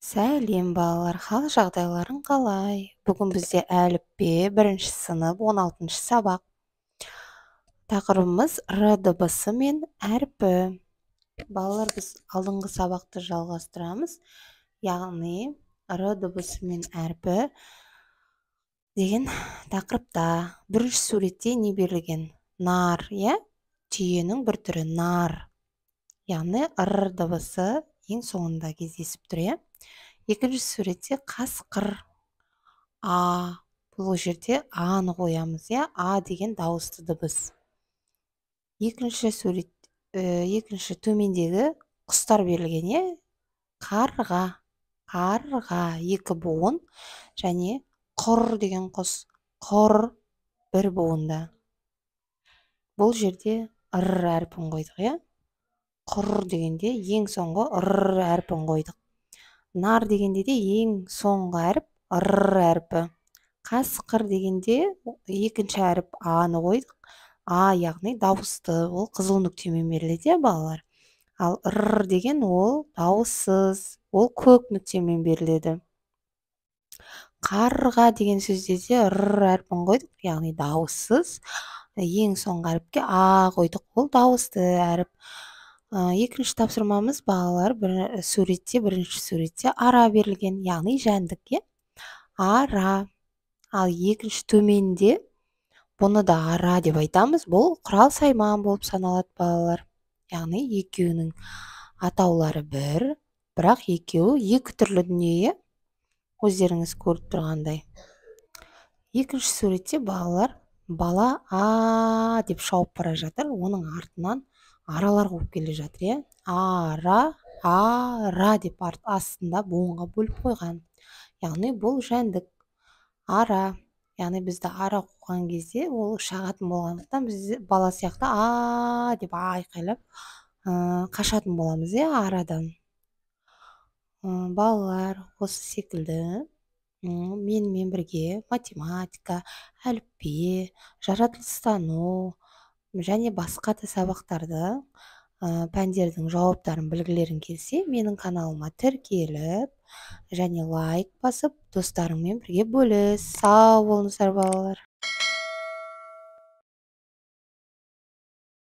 Сәлем, балалар! Хал жағдайларың қалай? Бүгін бізде әліппе, бірінші сынып, 16 сабақ. Тақырыбымыз р дыбысы мен әрпі. Балалар, біз алдыңғы сабақты жалғастырамыз. Яғни р дыбысы мен әрпі деген тақырыпта бірінші суретте не берілген? Нар, иә? Түйенің бір түрі нар. Яғни р дыбысы ең соңында кездесіп тұр, иә? Екінші суретте қасқыр. А, бұл жерде а-ны қоямыз, иә? А деген дауысты дыбыс. Екінші сурет, екінші төмендегі құстар берілген, иә? Қарға, қарға екі буын және құр деген құс, құр бір буында. Бұл жерде р әрпін қойдық, иә? Құр дегенде ең соңғы р әрпін қойдық. Нар дегенде де ең соңғы әріп р әрпі. Қасқыр дегенде екінші әріп а-ны қойдық. А яғни дауысты, ол қызыл нүктемен беріледі, иә, балалар. Ал р деген ол дауыссыз, ол көк нүктемен беріледі. Қарға деген сөзде де р әрпін қойдық, яғни дауыссыз. Ең соңғы әріпке а қойдық, ол дауысты әріп. Екінші тапсырмамыз, балалар, бір суретте, бірінші суретте ара берілген, яғни жәндік, иә? Ара. Ал екінші төменде бұны да ара деп айтамыз. Бұл құрал сайман болып саналады, балалар. Яғни екеуінің атаулары бір, бірақ екеуі екі түрлі дүние, өздеріңіз көріп тұрғандай. Екінші суретте, балалар, бала а деп шауып бара жатыр, оның артынан аралар қуып келе жатыр, иә? Ара, ара деп астында буынға бөліп қойған. Яғни бұл жәндік ара. Яғни бізді ара қуған кезде ол шағатын болғандықтан, біз бала сияқты а деп айқайлап қашатын боламыз, иә, арадан. Балалар, осы секілді менімен бірге математика, әліппе, жаратылыстану және басқа да сабақтарды, пәндердің жауаптарын білгілерің келсе, менің каналыма тіркеліп және лайк басып, достарыңмен бірге бөліс. Сау болыңыздар, балалар!